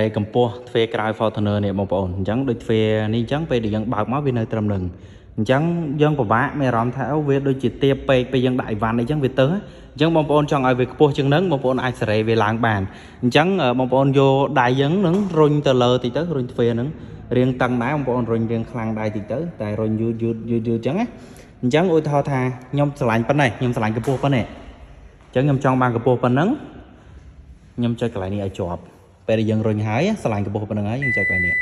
ពេលកម្ពស់ទ្វារក្រោយ Fortuner នេះបងប្អូនអញ្ចឹងដូចទ្វារនេះអញ្ចឹងពេលដែលយើងបើកមកវានៅត្រឹមនឹងអញ្ចឹងយើងពិបាកមានអារម្មណ៍ថាអូវាដូចជាទាបពេកពេលយើងដាក់អីវ៉ាន់អីចឹងវាទៅអញ្ចឹងបងប្អូនចង់ឲ្យវាខ្ពស់ជាងនឹងបងប្អូនអាចសេរីវាឡើងបានអញ្ចឹងបងប្អូនយកដៃយើងនឹងរុញទៅលើតិចទៅរុញទ្វារនឹងរៀងតឹងដែរបងប្អូនរុញរៀងខ្លាំងដែរតិចទៅតែរុញយឺតយឺតយឺតយឺតអញ្ចឹងណាអញ្ចឹងឧទាហរណ៍ថាខ្ញុំស្រឡាញ់ប៉ុណ្ណេះខ្ញុំស្រឡាញ់កម្ពស់ប៉ុណ្ណេះអញ្ចឹងខ្ញុំចង់បានកម្ពស់ប៉ុណ្ណឹងខ្ញុំចុចកន្លែងនេះឲ្យជាប់ពេលដែលយើងរុញហើយស្រឡាញ់កម្ពស់ប៉ុណ្ណឹងហើយយើងចុចកន្លែងនេះ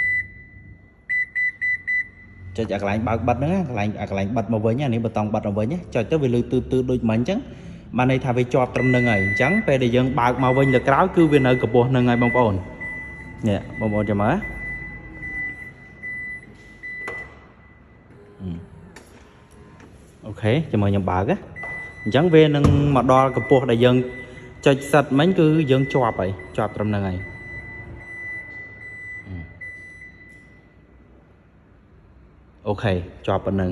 ចុចអាកន្លែងបើកបិទហ្នឹងកន្លែងអាកន្លែងបិទមកវិញអានេះប៊ូតុងបិទមកវិញចុចទៅវាលឺទឺទឺដូចមិញអញ្ចឹងបានន័យថាវាជាប់ត្រឹមហ្នឹងហើយអញ្ចឹងពេលដែលយើងបើកមកវិញលើក្រោយគឺវានៅកម្ពស់ហ្នឹងហើយបងប្អូននេះបងប្អូនចាំមើលOK ចាំមើលខ្ញុំបើកណាអញ្ចឹងវានឹងមកដល់កម្ពស់ដែលយើងចុចសិតមិញគឺយើងជាប់ហើយជាប់ត្រឹមហ្នឹងហើយ OK ជាប់ប៉ុណ្ណឹង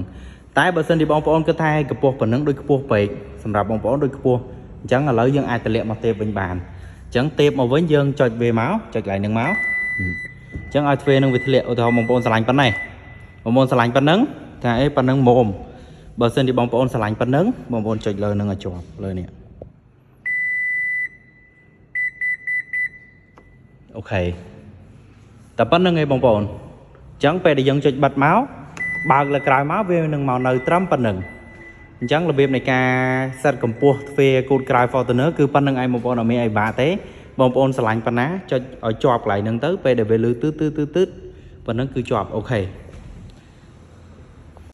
តែបើសិនជាបងប្អូនគិតថាកម្ពស់ប៉ុណ្ណឹងដូចខ្ពស់ពេកសម្រាប់បងប្អូនដូចខ្ពស់អញ្ចឹងឥឡូវយើងអាចតម្លាក់មកទេពវិញបានអញ្ចឹងទេពមកវិញយើងចុចវាមកចុចកន្លែងហ្នឹងមកអញ្ចឹងឲ្យទ្វារនឹងវាធ្លាក់ឧទាហរណ៍បងប្អូនស្រឡាញ់ប៉ុណ្ណេះបងប្អូនស្រឡាញ់ប៉ុណ្ណឹងថាអេប៉ុណ្ណឹងមុំបើសិនជាបងប្អូនស្រឡាញ់ប៉ុណ្ណឹងបងប្អូនចុចលើនឹងឲ្យជាប់លើនេះOK តែប៉ុណ្្នឹងឯងបងប្អូនអញ្ចឹងពេលដែលយើងចុចបិទមកបើកលើក្រោយមកវានឹងមកនៅត្រឹមប៉ុណ្្នឹងអញ្ចឹងរបៀបនៃការសិតកម្ពស់ទ្វារគូតក្រោយ Fortuner គឺប៉ុណ្្នឹងឯងបងប្អូនអត់មានអីបាក់ទេបងប្អូនស្រឡាញ់ប៉ុណ្ណាចុចឲ្យជាប់កន្លែងហ្នឹងទៅពេលដែលវាលឺទឺទឺទឺទឺប៉ុណ្្នឹងគឺជាប់ OK។